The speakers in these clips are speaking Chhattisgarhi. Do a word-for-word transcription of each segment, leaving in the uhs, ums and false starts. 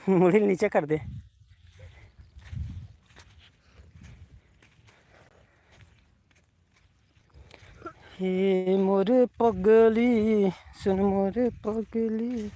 मुड़ी नीचे कर दे। हे मोर पगली, सुन मोर पगली।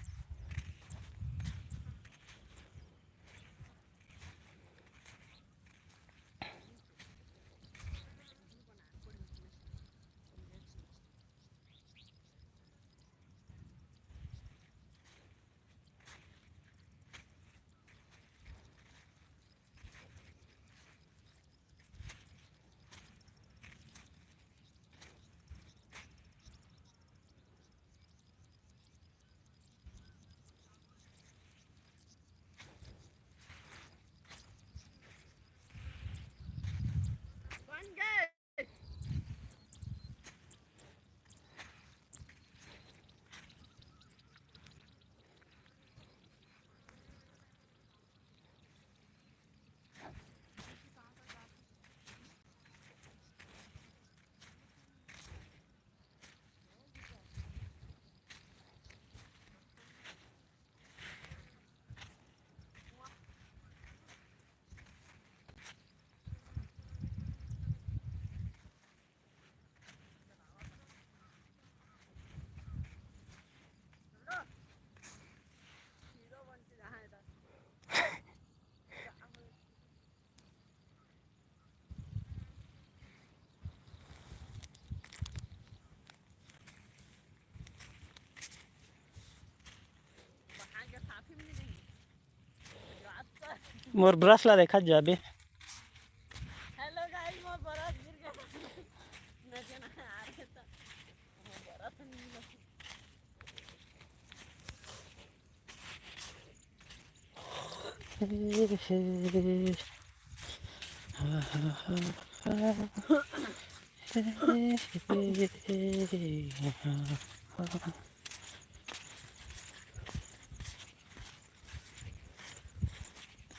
मोर brush ला देखत जाबे। Hello guys, मोर brush गिर गे। नजर आ रहे तो मोर brush नहीं मिला।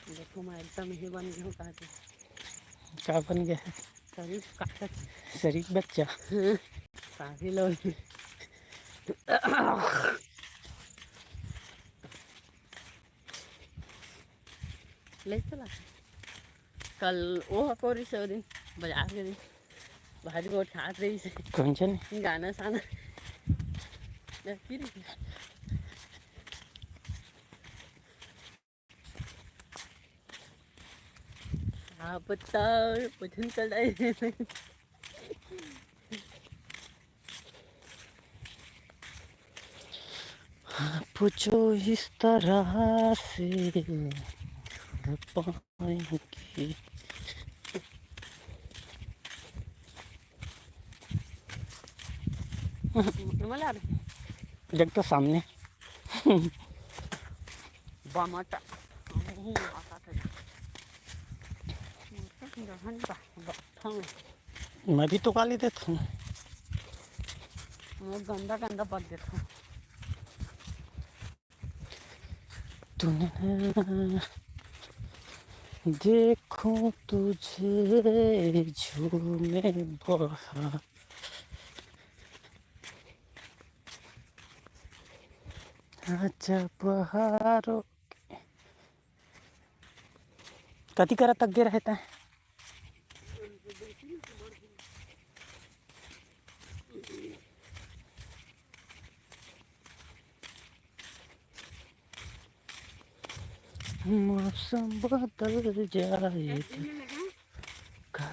देखो, मैं एकदम ही बन गई हूँ, कहा के। का बन गया है? शरीफ काटत। शरीफ बच्चा। हाँ, काफी लोग। ले चला। कल वो हकोरी से वो दिन, बाजार के दिन, भारी वो ठाट रही से। कौन चन? गाना साना। फिर हाँ, पत्ता पसंद कर रहे हैं। पूछो इस तरह से पाएंगे। देख तो सामने। बामाटा। मैं भी तो गाली देता हूँ। मैं गंदा गंदा पक देता हूँ। तूने देखो तुझे झूमे बहार। अच्छा बहारों। कति करा तक गे रहता है। मौसम बदल जाए तो का।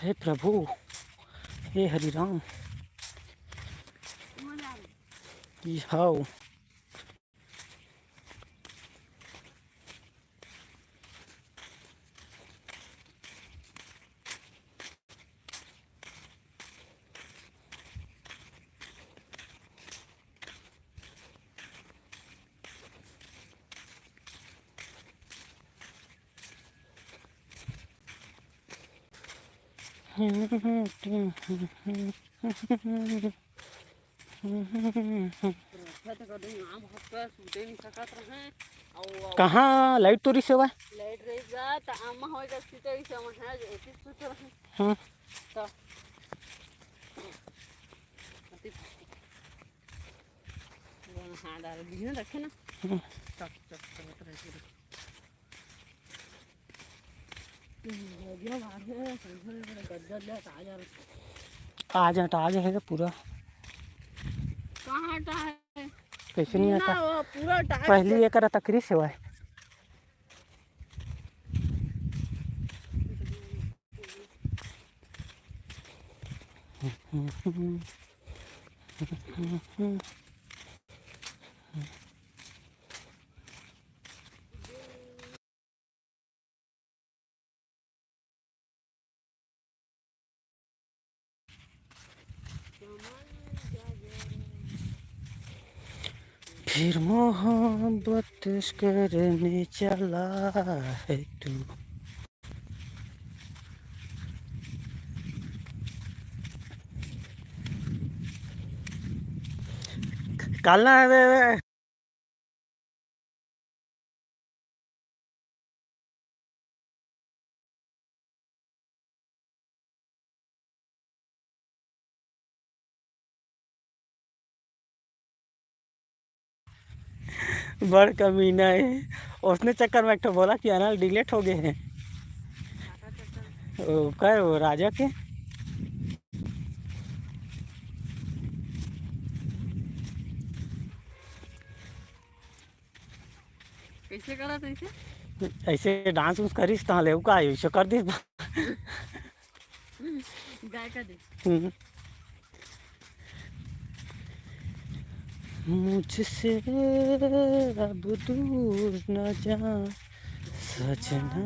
हे प्रभु, हे हरि राम। ई हाव। अच्छा, तो कदे आम हफ्ता सूते नहीं सकत रहे। अउ कहाँ लाइट तो रिस हवय? लाइट रहिस गा, त आमा होय गा, सूते रहिस, हमन ह एतिस सूते रहे। हम्म। त अति वो हाथ डाल दीजिए ना, रखे ना। हम्म। चक, चक, चक, रखे ना। आज हटा जाएगा पूरा। कहाँ हटा है? कैसे नहीं ना, हटा? वो पूरा हटा है। पहली एक रहा तकरी से हुआ है। फिर मोहब्बत करने चला है तू। काल ना आवे। बड़ कमीना है। उसने चक्कर में एक ठो बोला कि अनल डिलीट हो गए हैं। ओकर, वो राजा के। कैसे करा था इसे? ऐसे डांस उंस करिस तहाँ ले, उ का ऐसे कर दिस। गाय का दे। हम्म। मुझसे अब दूर न जा सजना।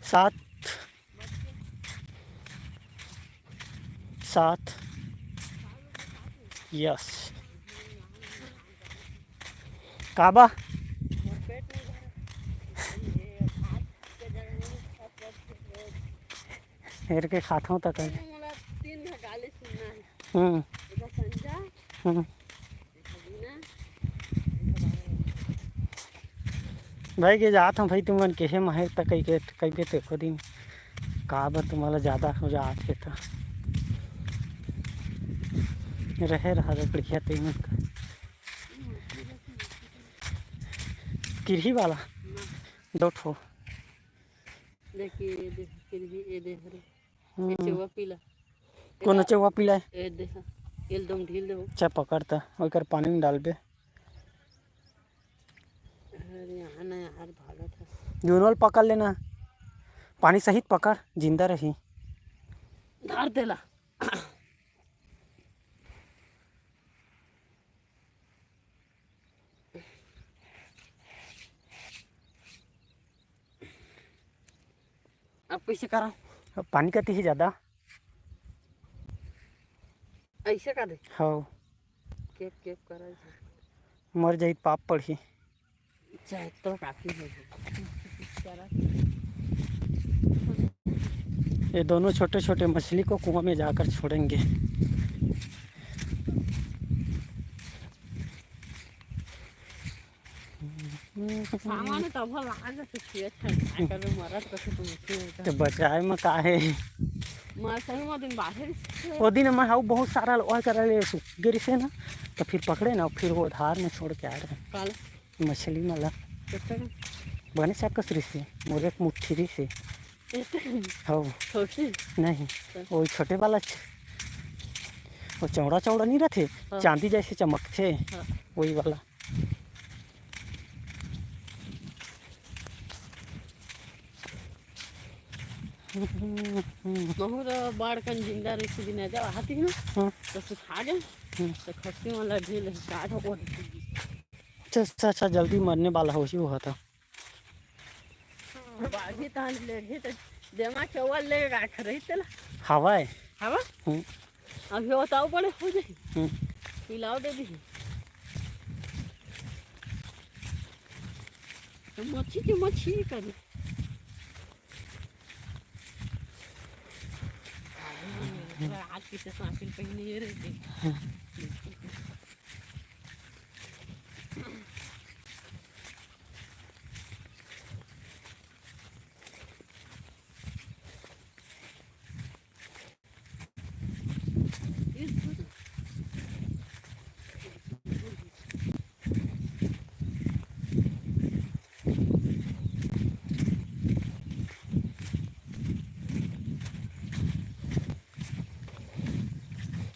सात, सात, यस। काबा? हेर के खाथों त कहीं। मोला तीन घंटा ले सुनना है। हम्म। एगो संजा, हम्म। एगो बीना, एगो बाबा। भाई के जात हूँ भाई, तुमन केहे महे त कई के, कई के देखो दिन का बर तुम्हारा ज्यादा हो जात है तो रहे रहा रे बढ़िया तुमन का। किरही वाला दो ठो। देखिए, ये दे, फिर भी ये दे हरे। हम्म। ये चौवा पीला। कौन चौवा पीला है? ये दे, हाँ। ये एकदम ढील दे हो। अच्छा, पकड़ त, ओकर पानी में डालबे। अरे, यहाँ ना यार, भागत है। दोनों ल पकड़ लेना, पानी सहित पकड़, जिंदा रही। धार देला। अब कैसे करा? अब पानी कती है ज्यादा। ऐसे का दे? हाँ। केप, केप करा ऐसे। मर जाई, पाप पड़ही। चाहे तो काफी हो जाए। ये दोनों छोटे-छोटे मछली को कुआं में जाकर छोड़ेंगे। सामान तो अब लाग सकती है, अच्छा, काय करबे, मरत कथे तो मुश्किल होता। तो बचाए में का है? मर सही में दिन बाहर से। वो दिन मैं हाउ बहुत सारा लोहा करा ले सुख गिरी से ना, तो फिर पकड़े ना, फिर वो धार में छोड़ के आ रहे। काला? मछली मला। कितना? बने साफ कस रिसे, मोर एक मुट्ठी रिसे। इतना? हो। छोटी? नहीं, तो? वो छोटे वाला छ-, वो चौड़ा चौड़ा नहीं रहते, हाँ। चांदी जैसे चमकते, हाँ। वही वाला। महू तो बड़ कन जिंदा रहिस दिन आ जाओ, हाथी ना, हाँ। तो सुखा गए, हम्म। तो खस्सी वाला ढील काट हो। अच्छा, अच्छा, अच्छा, जल्दी मरने वाला हो, वो था। बाजी तान ले गए तो देमा चौवा ले राख रही तेला। हवाए। हवा? हम्म। अभी बताओ बड़े हो जाए। हम्म। मिलाओ दे दी। तो मच्छी के मच्छी कर। आज की तो साइकिल पहनी है रे।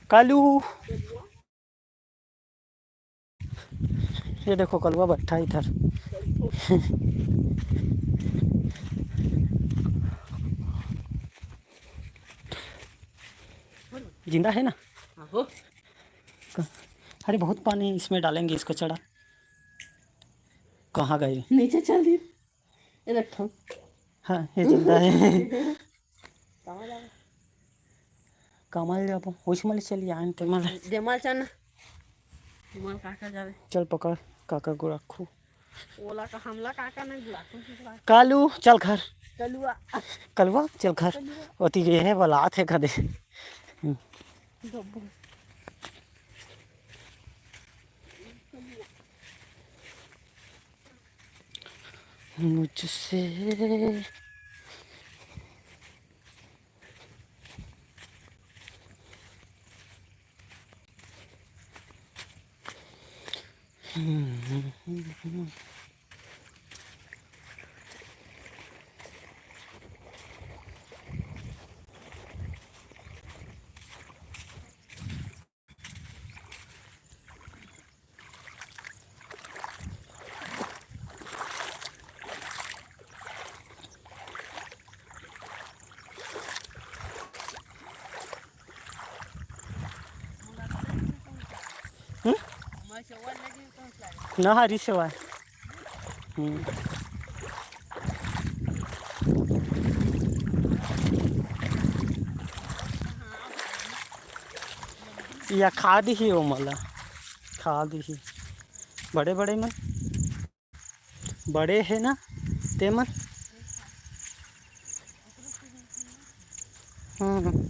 कालू। ये देखो कलुआ बैठा इधर। जिंदा है ना? आहो। क-, अरे बहुत पानी, इसमें डालेंगे इसको, चढ़ा। कहाँ गए? नीचे चल दी। ये रखो। हाँ, ये जिंदा है। कहाँ जावे? कमल जाबो, उसी मले चल जाए, ते मले। देमाल चल ना। देमाल काका जावे। चल पकड़, काका गुड़ाखू। ओला का हमला काका नहीं गुड़ाखू की गुड़ाखू। कालू, चल घर। कलुआ। कलुआ, चल घर। कलुआ। ओती ये है, बलात है कदे। गब्बू। मुझसे। हम्म? ना हरी सेवा। हम्म। या खा दी ही वो मला, खा दी ही। बड़े बड़े मन, बड़े है ना ते मन। हम्म।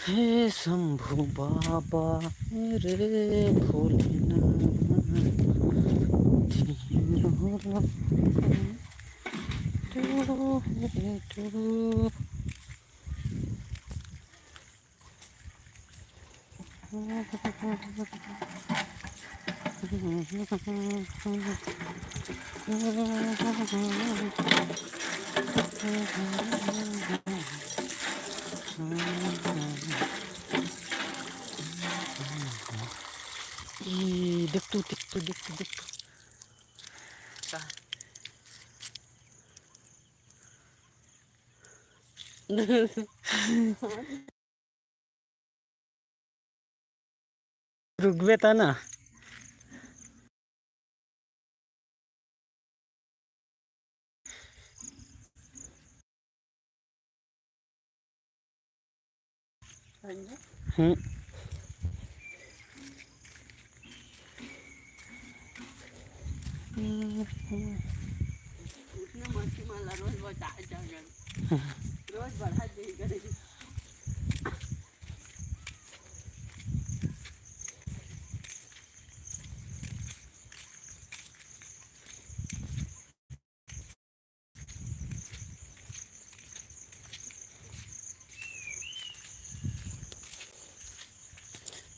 हे शंभू बाबा, हे रे भोलेनाथ, तीनों लोक में तू। ई, देख तू, देख तू, देख तू, देख तू। रुकबे त ना। हम्म। उसने मच्छी मारला रोज बचा, रोज बढ़ा दे करे।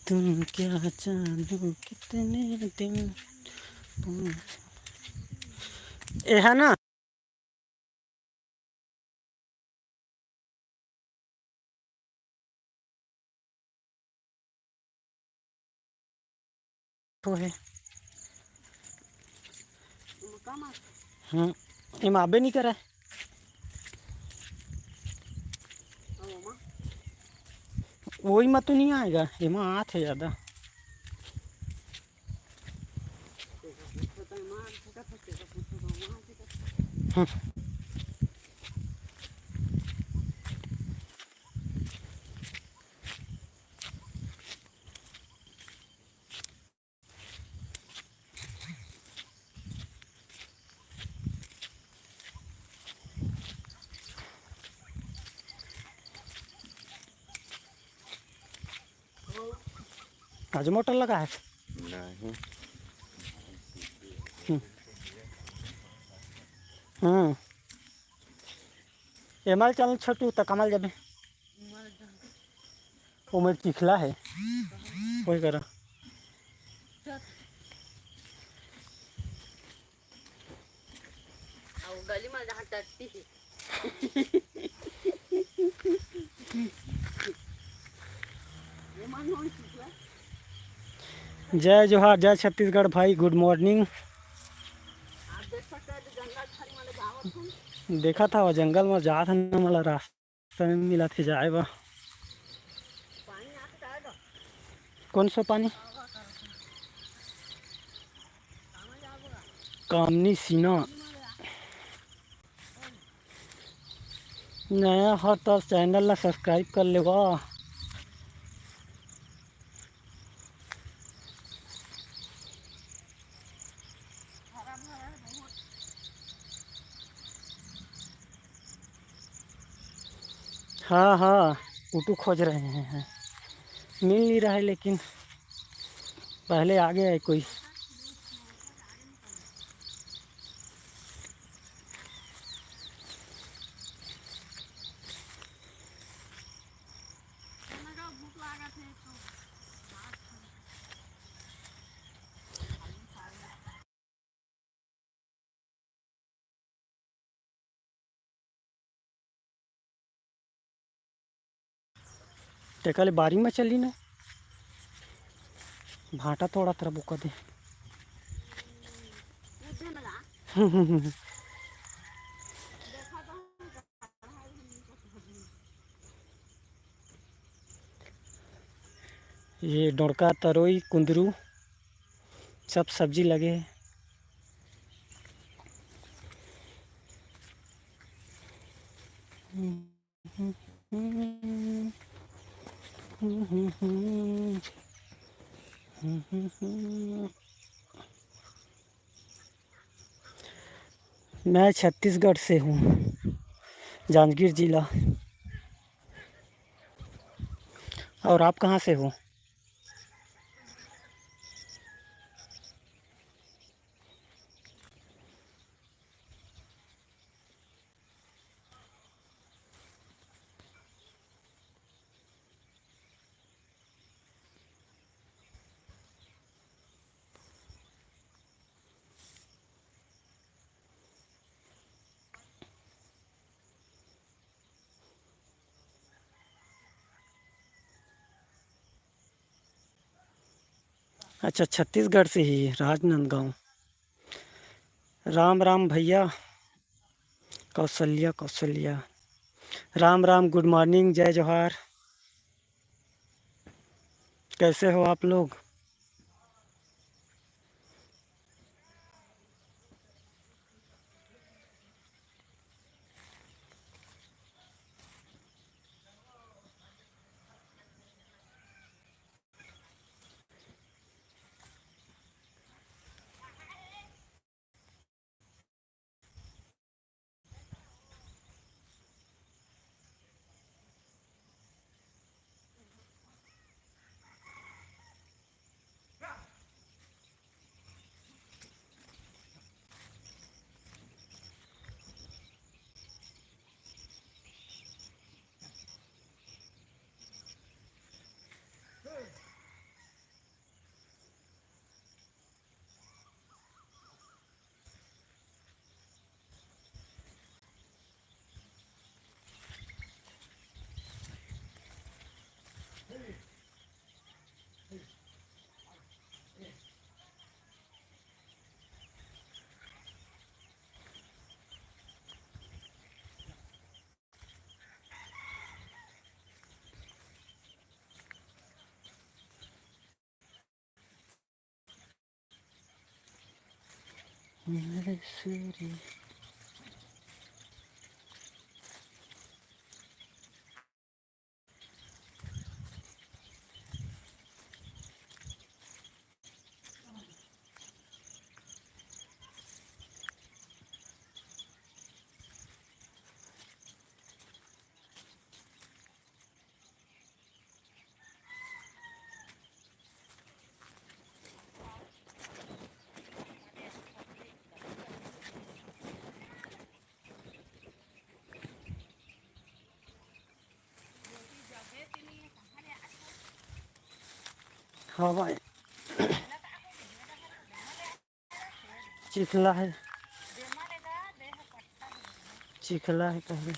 तुम क्या जानो कितने दिन। ए है ना। ठो हे। हम्म, एमा आबे नहीं करे। वही मा तो नहीं आएगा, एमा आत हे ज्यादा। हम्म। आज मोटर लगा है। नहीं। हम्म। हम्म। एमल चल छोटू, त कमल जाबे। ओमे चिखला है, कोई करा। अउ गली में जहाँ टट्टी है। जय जोहार, जय छत्तीसगढ़ भाई, गुड मॉर्निंग। आप देख सकते हैं, जो जंगल झाड़ी में जावत हन। देखा था, वो जंगल में जात हन, मोला रास्ता समय मिलत हे जाए बर। कौन सा पानी? कामनी सिन्हा नया हो तो चैनल ला सब्सक्राइब कर लेवा। हाँ, हाँ, फोटो खोज रहे हैं, मिल नहीं रहा है, लेकिन पहले आ गया है कोई। तेकर ले बारी म चली ना, भांटा तोड़ा तरह बुका दे। ये डोड़का, तरोई, कुंदरू, सब सब्जी लगे हे। मैं छत्तीसगढ़ से हूँ, जांजगीर जिला। और आप कहाँ से हो? अच्छा, छत्तीसगढ़ से ही, राजनांदगांव। राम राम भैया। कौशल्या, कौशल्या। राम राम, गुड मॉर्निंग, जय जोहार। कैसे हो आप लोग? मेरे सूरी। हाँ भाई, चिखला है, चिखला है पहले।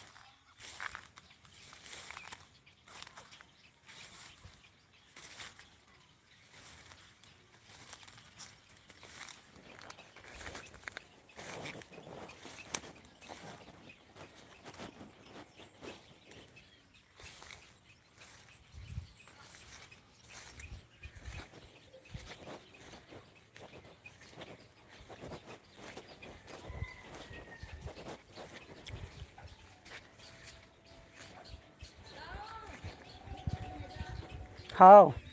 हाँ।